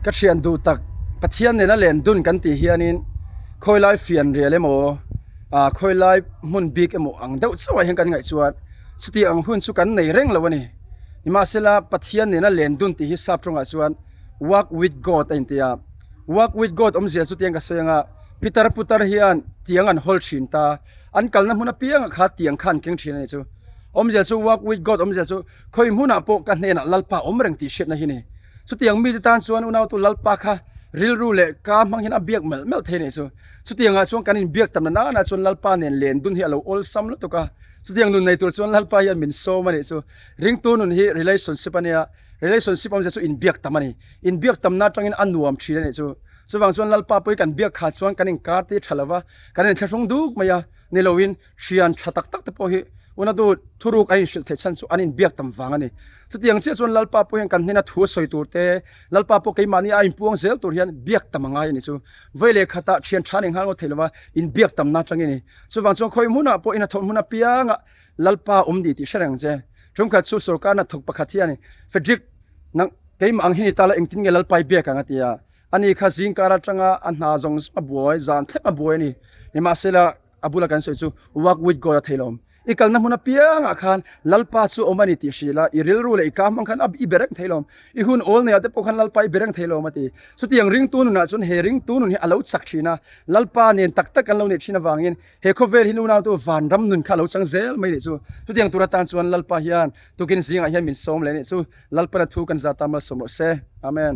Ka thian duh tak Pathian nena len dun kan tih hianin khawilai fianrial emaw ah khawilai hmun bik emaw ang deuh chauh ah hian kan ngaih chuan chuti ang hun chu kan nei reng lo a ni. Nimahsela Pathian nena len dun tih hi sap tawngah chuan walk with God a inti a, walk with God awmzia chu tiang ka sawi ang a, pitar putar hian tiang an hawl thin ta, an kalna hmun apiangah kha tiang kha an keng thin a ni chu. Awmzia chu walk with God awmzia chu khawi hmunah pawh ka hnenah Lalpa awm reng tih hriatna hi a ni. Chutiang mite tan chuan unautu Lalpa kha rilru leh ka hmang hian a biak melh melh thei a nih chu. Chutiangah chuan kan inbiak tam na nana chuan Lalpa nen len dun hi a lo awlsam lutuk a. Chutiang nun nei tur chuan Lalpa hian min sawm a nih chu. Ringtu nun hi relationship a nia, relationship awmzia chu inbiak tam a ni. Inbiak tamna atangin a nuam thin a nih chu. Chuvang chuan Lalpa pawh hi kan biak kha chuan kan inkar te tha lova, kan inthlahrung duk mai a ni loin Hrian tha tak tak te pawh hi unatu thuruk an inhrilh theih chhan chu an inbiak tam vang a ni. Chutiang chiah chuan Lalpa pawh hian kan hnena thu a sawi tur te, Lalpa pawh keimahni a inpuang zel tur hian biak tam a ngai a ni chu. Vawi leh khatah thian tha ning nghal ngawt thei lova inbiak tamna atangin a ni. Chuvang chuan khawi hmunah pawh ina thawh hmun apiangah Lalpa awm ni tih hre reng che. Tumkhat chu sorkar hnathawk pakhat hian Frederick nang keimah ang hi ni ta la engtin nge Lalpa i biak ang a ti a. Ani kha zingkar atanga a hna zawng zawng a buai, zan thleng a buai a ni. Nimahsela A bula kan sawi chu Walk with God a theilawm. I kalna hmun apiangah khan Lalpa chu awm a ni tih hrilh a, i rilru leh i ka hmang khan i be reng theilawm. I hun awl neiah te pawh khan Lalpa i be reng theilawm a ti. Chutiang ringtu nunah chuan he ringtu nun hi a lo chak thin a, Lalpa nen tak tak kan lo neih thin avangin he khawvel hi nunautu vanram nun kha a lo chang zel mai nih chu. Chutiang tur atan chuan Lalpa hian tukin zingah hian min sawm leh nih chu. Lalpana thu kan zat a malsawm rawh se. Amen.